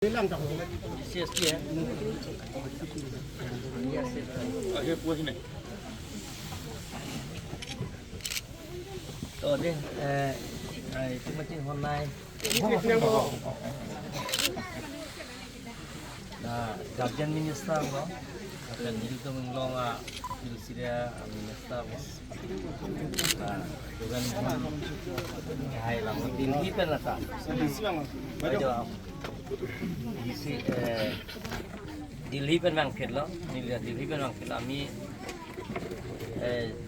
C S P है। তো দে তুমি hôm nay guardian minister lo kan dito mong long minister minister mo dogan hai lang Delhi pen lata DC Delhi pen mang phet lo Delhi pen mang phet আমি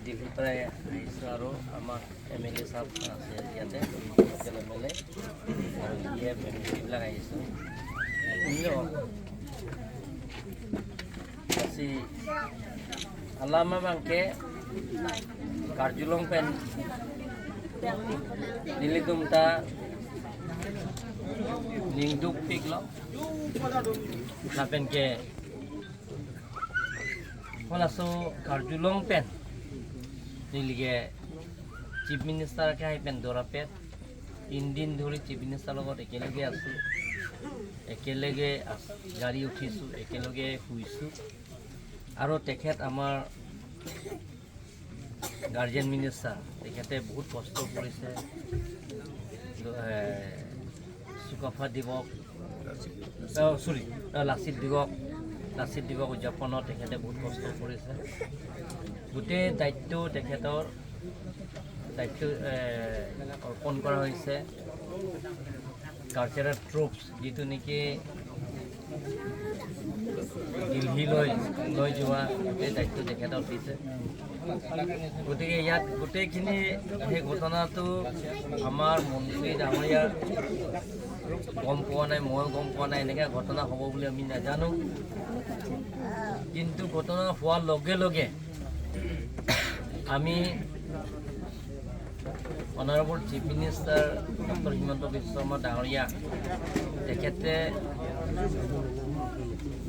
দিল্লীৰ পৰাই আহিছোঁ আৰু আমাৰ M L এ চাব আছে ইয়াতে, লোকেল এম এল এ আৰু ই এম এম চিবিলাক আহিছোঁ। Kasi alama bangke karjulong pen nilidum ta ningduk pik lo na pen ke so karjulong pen nilige chief মিনিষ্টাৰকে আহি পেন দৌৰা পেট 3 দিন ধৰি চিফ মিনিষ্টাৰৰ লগত একেলগে আছোঁ, একেলগে গাড়ী উঠিছোঁ, একেলগে শুইছোঁ। আৰু তেখেত আমাৰ গাৰ্জেন মিনিষ্টাৰ, তেখেতে বহুত কষ্ট কৰিছে। চুকাফা দিৱস, চৰি, লাচিত দিৱস, লাচিত দিৱস উদযাপনত তেখেতে বহুত কষ্ট কৰিছে। গোটেই দায়িত্ব তেখেতৰ দায়িত্ব অৰ্পণ কৰা হৈছে। কালচাৰেল ট্ৰুপছ যিটো নেকি দিল্লীলৈ লৈ যোৱা গোটেই দায়িত্ব তেখেতক দিছে। গতিকে ইয়াত গোটেইখিনি সেই ঘটনাটো আমাৰ মন্ত্ৰী ডাঙৰীয়া গম পোৱা নাই, ময়ো গম পোৱা নাই। এনেকৈ ঘটনা হ'ব বুলি আমি নাজানো। কিন্তু ঘটনা হোৱাৰ লগে লগে আমি honourable chief minister doctor Himanta Biswa Sarma ডাঙৰীয়া, তেখেতে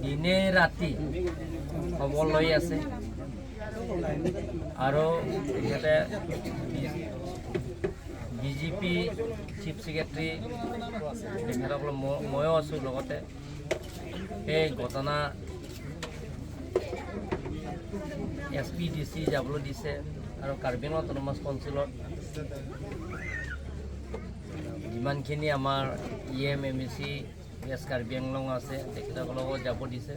দিনে ৰাতি খবৰ লৈ আছে আৰু তেখেতে D G P, chief secretary তেখেতসকল, ময়ো আছোঁ লগতে। সেই ঘটনা এছ পি, ডি চি যাবলৈ দিছে আৰু কাৰ্বি আংলং অট'নমাছ কাউন্সিলত যিমানখিনি আমাৰ ই M, M A C, west Karbi Anglong আছে, তেখেতসকলকো যাব দিছে।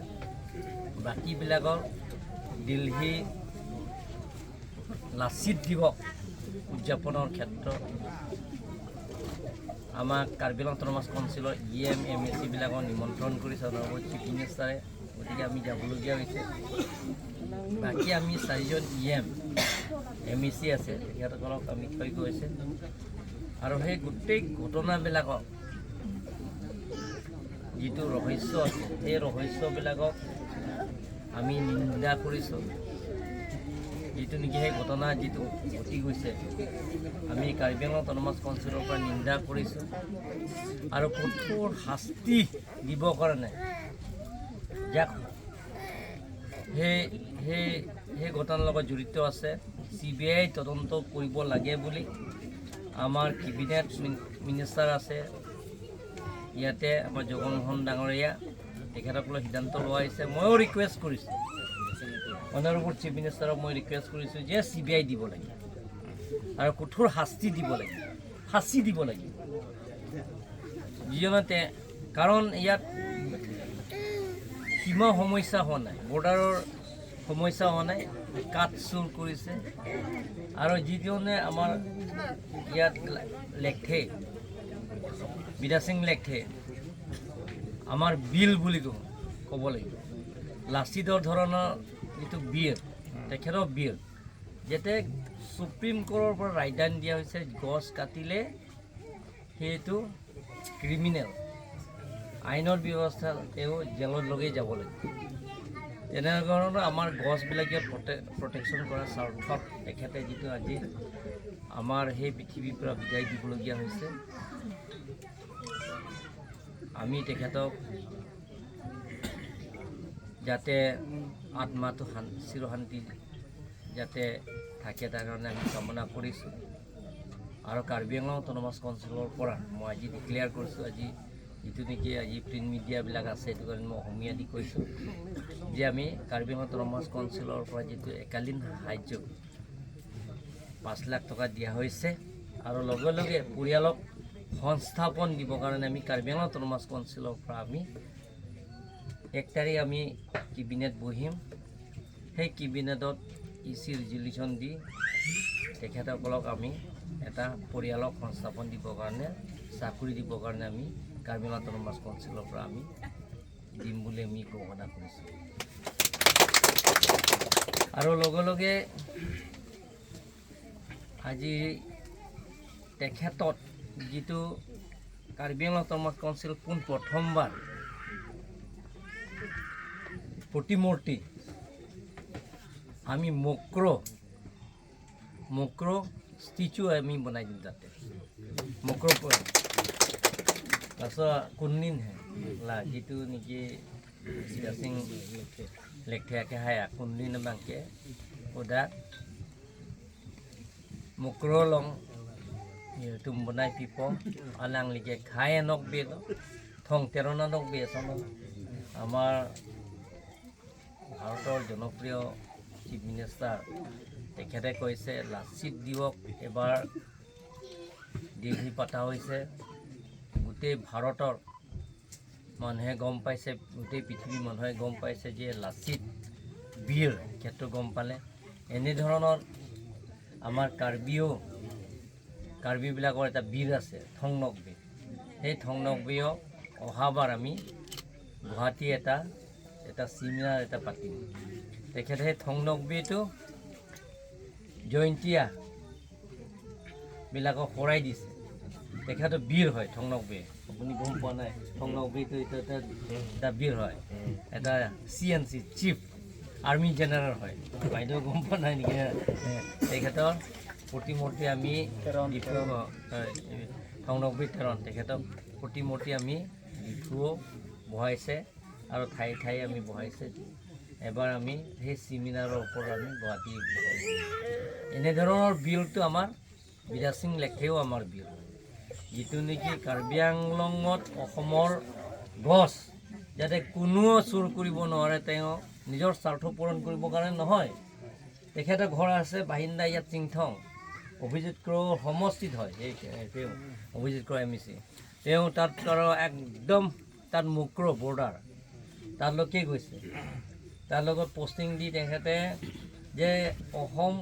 বাকীবিলাকৰ দিল্লী লাচিত দিৱস উদযাপনৰ ক্ষেত্ৰত আমাক Karbi Anglong autonomous counsellor E M, M A চিবিলাকক নিমন্ত্ৰণ কৰিছে অনাৰেবল চিফ মিনিষ্টাৰে। গতিকে আমি যাবলগীয়া হৈছে। বাকী আমি চাৰিজন E M, M E C আছে, তেখেতসকলক আমি থৈ গৈছে। আৰু সেই গোটেই ঘটনাবিলাকক যিটো ৰহস্য আছে, সেই ৰহস্যবিলাকক আমি নিন্দা কৰিছোঁ। যিটো নেকি সেই ঘটনা যিটো ঘটি গৈছে, আমি কাৰ্বি আংলং অট'নমাছ কাউন্সিলৰ পৰা নিন্দা কৰিছোঁ আৰু কঠোৰ শাস্তি দিবৰ কাৰণে যাক সেই সেই সেই ঘটনাৰ লগত জড়িত আছে, চি বি আই তদন্ত কৰিব লাগে বুলি আমাৰ কেবিনেট মিনিষ্টাৰ আছে ইয়াতে আমাৰ জগন্মোহন ডাঙৰীয়া, তেখেতসকলৰ সিদ্ধান্ত লোৱা হৈছে। ময়ো ৰিকুৱেষ্ট কৰিছোঁ, অনাৰেবল চিফ মিনিষ্টাৰক মই ৰিকুৱেষ্ট কৰিছোঁ যে চি বি আই দিব লাগে আৰু কঠোৰ শাস্তি দিব লাগে, ফাঁচি দিব লাগে যিজনতে। কাৰণ ইয়াত সীমা সমস্যা হোৱা নাই, বৰ্ডাৰৰ সমস্যা হোৱা নাই, কাঠ চুৰ কৰিছে। আৰু যিজনে আমাৰ ইয়াত লেখে বিদাসিং লেখে, আমাৰ বীৰ বুলি কওঁ ক'ব লাগিব, লাচিতৰ ধৰণৰ যিটো বীৰ, তেখেতৰ বীৰ, যাতে সুপ্ৰিম কোৰ্টৰ পৰা ৰায়দান দিয়া হৈছে, গছ কাটিলে সেইটো ক্ৰিমিনেল, আইনৰ ব্যৱস্থা, তেওঁ জেলত লগেই যাব লাগিব। তেনেধৰণৰ আমাৰ গছবিলাক ইয়াত প্ৰটেকশ্যন কৰাৰ স্বাৰ্থত তেখেতে যিটো আজি আমাৰ সেই পৃথিৱীৰ পৰা বিদায় দিবলগীয়া হৈছে, আমি তেখেতক যাতে আত্মাটো চিৰশান্তি যাতে থাকে, তাৰ কাৰণে আমি কামনা কৰিছোঁ। আৰু কাৰ্বি আংলং অট'নমাছ কাউন্সিলৰ পৰা মই আজি ডিক্লেয়াৰ কৰিছোঁ, আজি যিটো নেকি আজি প্ৰিণ্ট মিডিয়াবিলাক আছে, সেইটো কাৰণে মই অসমীয়া দি কৈছোঁ যে আমি কাৰ্বি আংলং অট'নমাছ কাউন্সিলৰ পৰা যিটো একালীন সাহাৰ্য 5 লাখ টকা দিয়া হৈছে আৰু লগে লগে পৰিয়ালক সংস্থাপন দিবৰ কাৰণে আমি কাৰ্বি আংলং অট'নমাছ কাউন্সিলৰ পৰা আমি 1 তাৰিখ আমি কেবিনেট বহিম। সেই কেবিনেটত ই চি ৰিজলিউশ্যন দি তেখেতসকলক আমি এটা পৰিয়ালক সংস্থাপন দিবৰ কাৰণে, চাকৰি দিবৰ কাৰণে আমি কাৰ্বি আংলং অট'নমাছ কাউন্সিলৰ পৰা আমি দিম বুলি আমি ঘোষণা কৰিছোঁ। আৰু লগে লগে আজি তেখেতত যিটো কাৰ্বি আংলং অট'নমাছ কাউন্সিল পোন প্ৰথমবাৰ প্ৰতিমূৰ্তি আমি মক্ৰ মক্ৰ ষ্টেচু আমি বনাই দিম। তাতে মক্ৰ তাৰপিছত কোনদিন হে লা যিটো নেকি সিং লেখথেয়াকে হায়া কোনদিন বাংকে ওদা মক্ৰ লং tum bonai pipo alang lige khai nok be thong terona nok be sono। আমাৰ ভাৰতৰ জনপ্ৰিয় চিফ মিনিষ্টাৰ তেখেতে কৈছে, লাচিত দিৱস এবাৰ দিল্লী পতা হৈছে। গোটেই ভাৰতৰ মানুহে গম পাইছে, গোটেই পৃথিৱীৰ মানুহে গম পাইছে যে লাচিত বীৰ ক্ষেত্ৰ গম পালে। এনেধৰণৰ আমাৰ কাৰ্বিও, কাৰ্বিবিলাকৰ এটা বীৰ আছে থংনক বীৰ। সেই থংনক বীৰক অহাবাৰ আমি গুৱাহাটী এটা এটা চিমিনাৰ এটা পাতিম। তেখেতে সেই থংনক বীৰটো জয়ন্তীয়া বিলাকক শৰাই দিছে। তেখেতো বীৰ হয় থংনক বীৰ। আপুনি গম পোৱা নাই, থংনক বীৰটো এইটো এটা এটা বীৰ হয়, এটা CNC chief army general হয়। বাইদেউ গম পোৱা নাই নেকি? তেখেতৰ প্ৰতিমূৰ্তি আমি ডিফু থংনক বীৰ তেৰণ, তেখেতক প্ৰতিমূৰ্তি আমি ডিফুও বহাইছে আৰু ঠায়ে ঠায়ে আমি বহাইছে। এবাৰ আমি সেই চিমিনাৰৰ ওপৰত আমি গুৱাহাটী বহাম। এনেধৰণৰ বিলটো আমাৰ বিৰাজ সিং লেখেও আমাৰ বিল, যিটো নেকি কাৰ্বি আংলঙত অসমৰ গছ যাতে কোনেও চুৰ কৰিব নোৱাৰে, তেওঁ নিজৰ স্বাৰ্থ পূৰণ কৰিবৰ কাৰণে নহয়। তেখেতৰ ঘৰ আছে বাহিন্দা ইয়াত চিংথং অভিজিত ক্ৰৰ সমষ্টিত হয়। সেই তেওঁ অভিজিত ক্ৰ এম ই চি, তেওঁ তাত আৰু একদম তাত মুক্ৰ বৰ্ডাৰ তালৈকে গৈছে। তাৰ লগত পষ্টিং দি তেখেতে যে অসম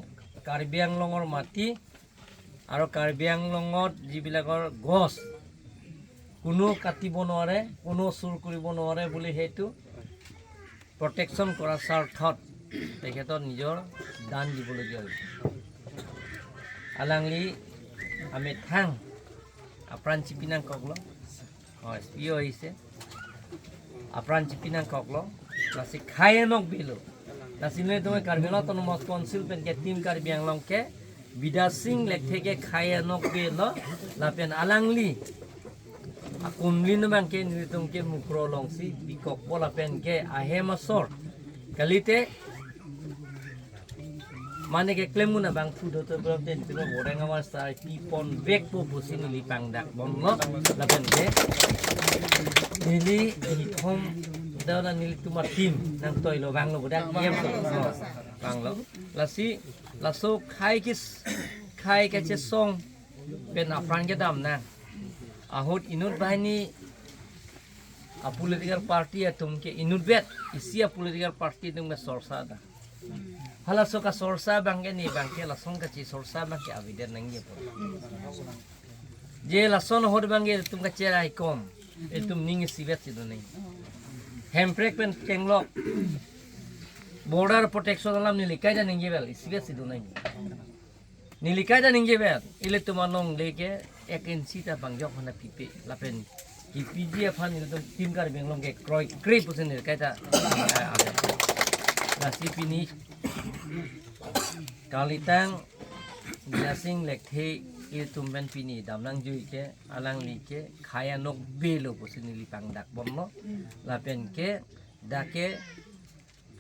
কাৰ্বি আংলঙৰ মাটি আৰু কাৰ্বি আংলঙত যিবিলাকৰ গছ কোনো কাটিব নোৱাৰে, কোনো চুৰ কৰিব নোৱাৰে বুলি সেইটো প্ৰটেকশ্যন কৰাৰ স্বাৰ্থত তেখেতৰ নিজৰ দান দিবলগীয়া হৈছে। আলাংলি আমি থাং আপ্ৰাণ চিপিনাং ককল হয় এছ পিও আহিছে। আপ্ৰাণ চিপিনাং ককল লাসি খায়ে নক বিলো লাসিনে তুমি কাৰ্বি আংলং অট'নমাছ কাউন্সিল পেনকে টিম কাৰ্বি আংলং কে বিদা সিং লেখথেকে খায়ে নক বিলো লাপেন আলাংলি kumlin naman ke nilitong ke mukro long si bikok pola pen ke ahe masor kalite mane ke klemu na bang phu do to bram ten tino boreng amar sa pi pon bek po busi nili pang dak bon lo la pen ke nili hithom da na nili tumar team nang toy lo bang lo bodak yem to bang lo lasi laso khai kis khai ke che song pen afran ke dam na ahut inut বাহিনী a political party a tumke inut bet isia political party tumke sorsa da hala soka sorsa bangke ni bangke lasong ka chi sorsa bangke avider nangye por je lason hot bangke tumka cherai kom e tum ning sibet sido nei hemprek pen kenglok border protection alam ni likai da ningye bel sibet sido nei nilikai da ningye bel ile tumanong leke 1 inch ta bangjok hana pipe lapen ki PDF han ile tim kar benglong ke kroi krei pusen nil kaita lasi pini kalitang biasing lekhe il tumben pini damlang jui ke alang li ke khaya nok belo pusen nili pangdak bomno lapen ke dake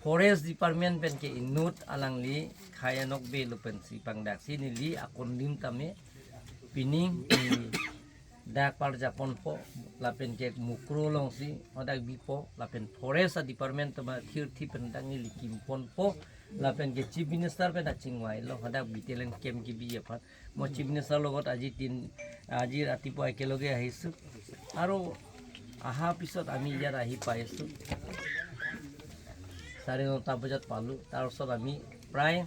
forest department pen ke inut alang li khaya nok belo pen si pangdak si nili akon lim tame pining ni Dak par japon po lapen ke mukro long si odak bipo lapen forest department ma thir thi pen dang ni likim pon po lapen ke chief minister pe da chingwai lo hodak bitelen kem ki bi এফাত। মই chief মিনিষ্টাৰৰ লগত আজি আজি ৰাতিপুৱা একেলগে আহিছোঁ আৰু অহাৰ পিছত আমি ইয়াত আহি পাইছোঁ, 9:30 বজাত পালোঁ। তাৰপিছত আমি প্ৰায়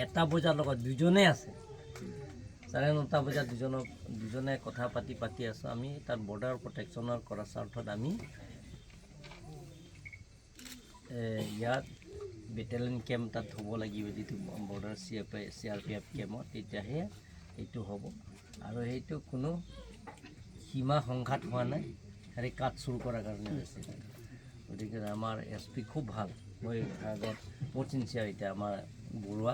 1 বজাৰ লগত দুজনেই আছে, 9:30 বজাত দুজনে কথা পাতি পাতি আছোঁ। আমি তাত বৰ্ডাৰ প্ৰটেকশ্যনৰ কৰা স্বাৰ্থত আমি ইয়াত বেটেলিয়ন কেম্প তাত হ'ব লাগিব, যিটো border C R P F কেম্পত, তেতিয়াহে সেইটো হ'ব। আৰু সেইটো কোনো সীমা সংঘাত হোৱা নাই, খালি কাঠ চুৰ কৰাৰ কাৰণে হৈছে। গতিকে আমাৰ এছ পি খুব ভাল। মই আগত বহুত চিনচিয়াৰ। এতিয়া আমাৰ বৰুৱা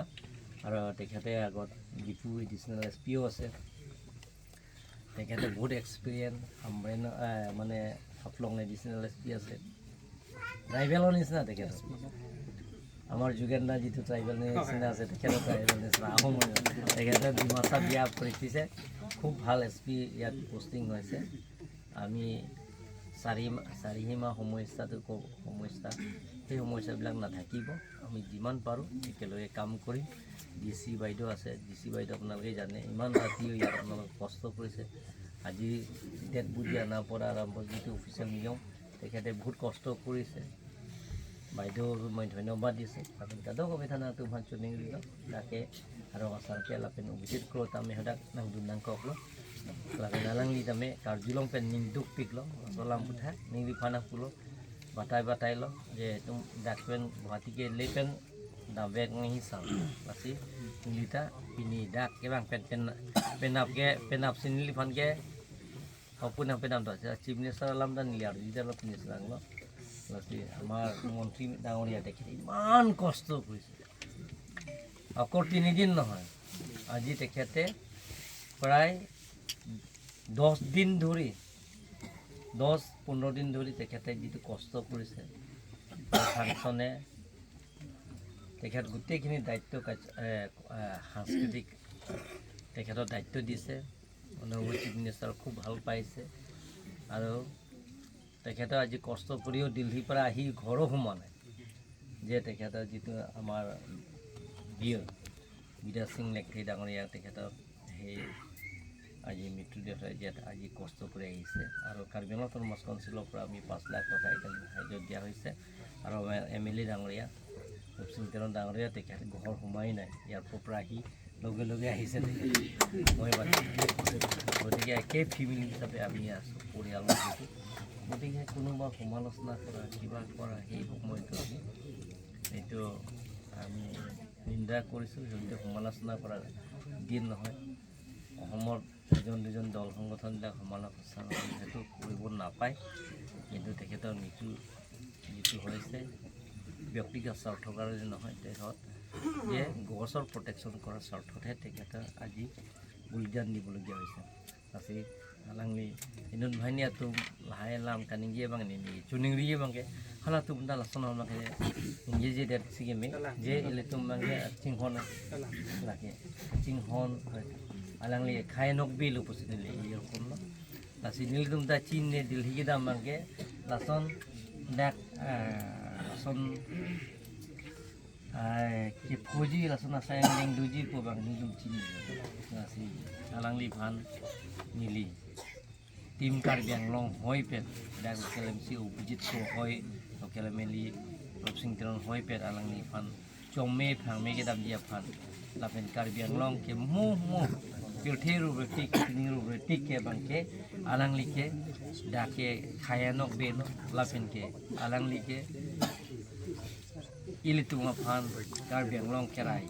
আৰু তেখেতে আগত ডিফু এডিশ্যনেল এছ পিও আছে। তেখেতে বহুত এক্সপিৰিয়েঞ্চ। হামৰেন মানে হাফলং এডিশ্যনেল এছ পি আছে, ট্ৰাইবেলৰ নিচিনা তেখেত। আমাৰ যোগেন দা যিটো ট্ৰাইবেল নিচিনা আছে, তেখেতৰ ট্ৰাইবেল নিচিনা, আহোম। তেখেতে ডিমাচা বিয়া পাতিছে। খুব ভাল এছ পি ইয়াত পষ্টিং হৈছে। আমি চাৰিসীমা সমস্যাটো সমস্যা, সেই সমস্যাবিলাক নাথাকিব। আমি যিমান পাৰোঁ একেলগে কাম কৰিম। ডি চি বাইদেউ আছে। ডি চি বাইদেউ আপোনালোকে জানে, ইমান ৰাতিও ইয়াত আপোনালোকে কষ্ট কৰিছে। আজি ডেড বডি অনাৰ পৰা আৰম্ভ, যিটো অফিচিয়েল নিয়ম, তেখেতে বহুত কষ্ট কৰিছে। বাইদেউ মই ধন্যবাদ দিছোঁ। আপুনি তাতো কবিতা না তোমাৰ চুনিং তাকে আৰু আচাৰকে লাপেন অভিজিত কৰোঁ। আমি সদায় নাং দুনাং ককলো lapen alang li tame karjulong pen ning duk pik lo solam putha ning li phana pulo batai batai lo je tum dak pen Guwahati ke lepen da bek ngi sa lasi nilita pini dak ke bang pen pen penap ke penap sin li phan ke apuna penap da chief minister alam da nili আৰু যেতিয়া অলপ minister lo lasi আমাৰ মন্ত্ৰী ডাঙৰীয়া, তেখেতে ইমান কষ্ট কৰিছে। অকল 3 দিন নহয়, আজি তেখেতে প্ৰায় 10 দিন ধৰি, 10-15 দিন ধৰি তেখেতে যিটো কষ্ট কৰিছে, ফাংচনে তেখেত গোটেইখিনি দায়িত্ব সাংস্কৃতিক তেখেতৰ দায়িত্ব দিছে। অনাৰেবল চিফ মিনিষ্টাৰ খুব ভাল পাইছে আৰু তেখেতে আজি কষ্ট কৰিও দিল্লীৰ পৰা আহি ঘৰো সোমোৱা নাই যে তেখেতৰ যিটো আমাৰ বীৰ বিৰাজ সিং লেখথে ডাঙৰীয়া, তেখেতৰ সেই আজি মৃত্যুদেহ ইয়াত আজি কষ্ট কৰি আহিছে। আৰু কাৰ্বি আংলং অট'নমাছ কাউন্সিলৰ পৰা আমি 5 লাখ টকা একালীন সাহায্য দিয়া হৈছে। আৰু আমাৰ এম এল এ ডাঙৰীয়া ৰূপসিং তেৰণ ডাঙৰীয়া, তেখেত ঘৰ সোমাই নাই, এয়াৰপৰ্ট পৰা আহি লগে লগে আহিছে তেখেত। মই গতিকে একে ফেমিলি হিচাপে আমি আছোঁ, পৰিয়ালৰ যিটো। গতিকে কোনোবা সমালোচনা কৰা, কিবা কৰা, সেই সময়টো আমি এইটো আমি নিন্দা কৰিছোঁ। সেইটো সমালোচনা কৰা দিন নহয়। অসমত এজন দুজন দল সংগঠনবিলাক সমালোচনা সেইটো কৰিব নাপায়। কিন্তু তেখেতৰ মৃত্যু যিটো হৈছে, ব্যক্তিগত স্বাৰ্থৰ কাৰণে নহয়, তেখেত যে গছৰ প্ৰটেকশ্যন কৰাৰ স্বাৰ্থতহে তেখেতৰ আজি বলিদান দিবলগীয়া হৈছে। Kasi alangli inun bhainia tu lahai lam kaningie bang ni chuningri bang ke hala tum da lason hom ke ningie je det sige me je ile tum bang ke chinghon lage chinghon alangli khai nok bi lu pusinile এরকম না। লাসি নীলদুম দা চিন নে দিল হিগে দাম Banke লাসন dak lason ke phoji lason asayang leng duji po bang nildum chin lasi alangli phan nili team Karbi Anglong hoi pet dak kelemsi Abhijit ko hoi kelemeli Rupsing Teron hoi pet alangli phan chome phangme ke dam dia phan lapen Karbi Anglong ke mu mu pirthe ru tik ning ru tik ke bangke alangli ke dake khayanok beno lapen ke alangli ke ilitunga phan Karbi Anglong kerai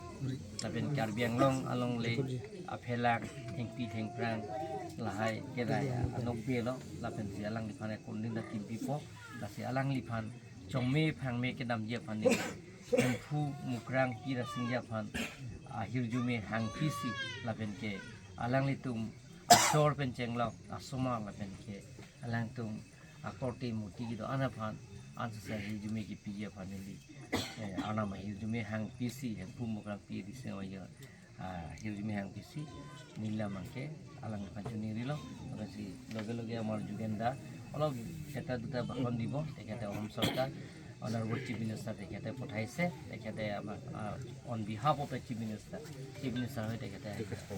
lapen Karbi Anglong along le aphelak thengpi thengprang lahai kerai anok belo lapen si alang li phan konding da kimpi po lasi alang li phan chongme phangme ke dam je phan ni phu mukrang pira singya phan ahirjume hangpisi lapen ke alang li tum achor pen chenglo asoma lapen ke alang tum akorti muti gi do ana phan ansa hirjume ki pije phan li anama hirjume hang pisi hang phu mukrang pi di se ya hirjume hang pisi nila mangke. Alang ৰিলোঁ। লগে লগে আমাৰ যোগেন দা অলপ এটা দুটা ভাষণ দিব। তেখেতে অসম চৰকাৰ অনাৰেবল চিফ মিনিষ্টাৰ তেখেতে পঠাইছে। তেখেতে আমাক on behalf of the Chief Minister, Chief Minister হৈ তেখেতে পঠাইছে।